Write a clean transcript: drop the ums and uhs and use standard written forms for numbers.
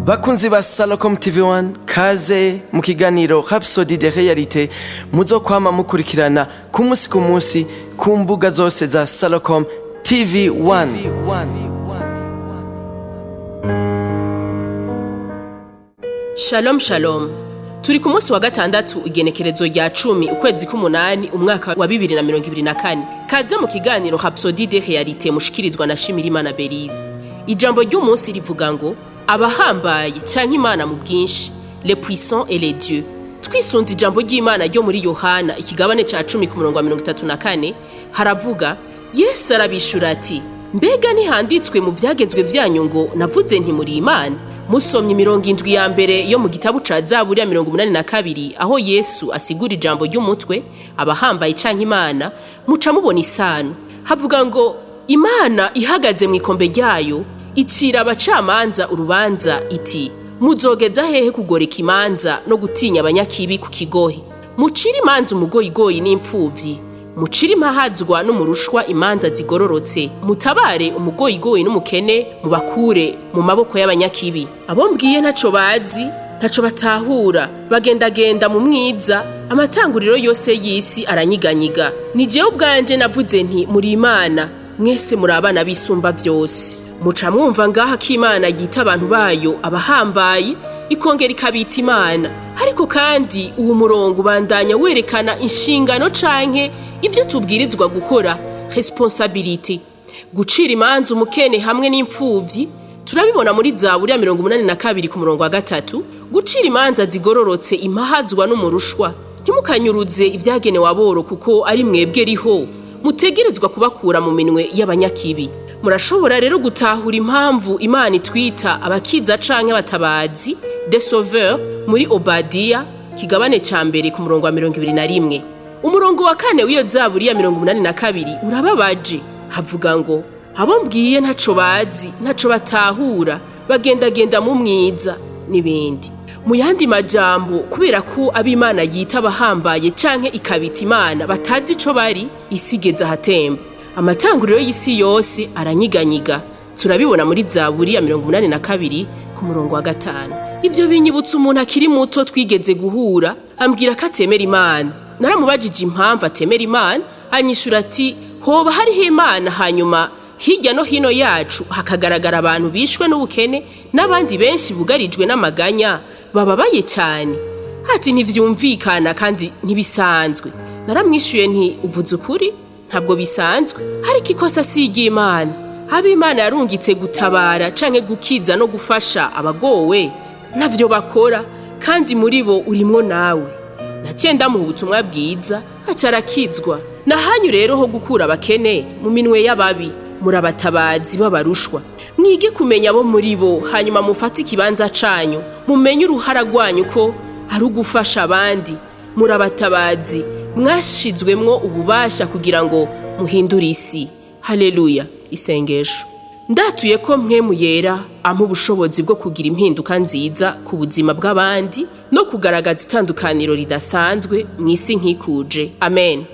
Bakunzi ba Salocom TV1, kaze mu kiganiro Rhapsody de Réalité muzokwama mukurikirana ku munsi ku munsi ku mbuga zose za Salocom TV1. Shalom shalom. Turi ku munsi wa gatandatu, igenekerezo rya 10 ukwezi k'umunani, umwaka wa 2024. Kaze mu kiganiro Rhapsody de Réalité mushikirizwa na Shimirimana Belize. Ijambo ry'umunsi rivuga ngo abahambaye canke Imana mu bwinshi, les puissants et les dieux. Twisunze ijambo ry'Imana ryo muri Yohana ikigabane ca 10 ku murongo wa 34, haravuga: Yesu arabishura ati: "Mbega ntihanditswe mu vyagezwe vyanyu ngo navuze nti muri Imana?" Musomye imirongo 7 ya mbere yo mu gitabo ca Zaburi ya 82, aho Yesu asigura ijambo ry'umutwe abahambaye canke Imana, muca mubona isano. Havuga ngo Imana ihagaze mu ikombe ryayo icira abacamanza urubanza iti: "Muzogeza hehe kugoreka imanza no gutinya abanyakibi ku kigohe? Mucire imanza umugoyigoyi n'imfuvyi, mucire impahazwa n'umurushwa imanza zigororotse, mutabare umugoyigoyi n'umukene, mubakure mu maboko y'abanyakibi." Abo mbwiye ntaco bazi, ntaco batahura, bagendagenda mu mwiza, amatanguriro yose y'isi aranyiganyiga. Ni jewe ubwanje navuze nti muri Imana, mwese muri abana b'Isumba vyose. Muca mwumva ngaha ko Imana yita abantu bayo abahambaye, ikongera ikabita Imana. Ariko kandi uwo murongo ubandanya werekana inshingano canke ivyo tubwirizwa gukora, responsabilité. Gucira imanza umukene hamwe n'imfuvyi turabibona muri Zaburi ya 82 ku murongo wa 3. Gucira imanza zigororotse impahazwa n'umurushwa, ntimukanyuruze ivyagenewe aboro, kuko ari mwebwe riho mutegerezwa kubakura mu minwe y'abanyakibi. Murashobora rero gutahura impamvu Imana itwita abakiza canke abatabazi, des sauveurs, muri Obadiya kigabane ca 1 ku murongo wa 21. Umurongo wa 4 w'iyo Zaburi ya 82 urababaje. Havuga ngo abo mbwiye ntaco bazi, ntaco batahura, bagendagenda mu mwiza n'ibindi. Mu yandi majambo, kubera ko ab'Imana yita abahambaye canke ikabita Imana batazi ico bari, isi igeze ahatemba. Amatanguriro y'isi yose aranyiganyiga. Turabibona muri Zaburi ya 82 ku murongo wa 5. Ivyo binyibutsa umuntu akiri muto twigeze guhura, ambwira ko atemera Imana. Naramubajije impamvu atemera Imana, anyishura ati: "Hoba hariho Imana, hanyuma hirya no hino yacu hakagaragara abantu bishwe n'ubukene n'abandi benshi bugarijwe n'amaganya bababaye cyane." Ati: "Ntivyumvikana kandi ntibisanzwe." Naramwishuye nti: "Uvuze ukuri, ntabwo bisanzwe, ariko ikosa si iry'Imana. Ab'Imana yarungitse gutabara canke gukiza no gufasha abagowe navyo bakora, kandi muri bo urimwo nawe." Naciye ndamuha ubutumwa bwiza, aca arakizwa. Nahanyu rero ho gukura abakene mu minwe y'ababi. Murabatabazi b'abarushwa. Mwige kumenya abo muri bo, hanyuma mufate ikibanza canyu, mumenye uruhara rwanyu ko ari ugufasha abandi. Murabatabazi, mwashizwemwo ububasha kugira ngo muhindure isi. Haleluya. Isengesho: ndatuye ko Mpwemu Yera ampa ubushobozi bwo kugira impinduka nziza ku buzima bw'abandi no kugaragaza itandukaniro ridasanzwe mu isi nkikuje. Amen.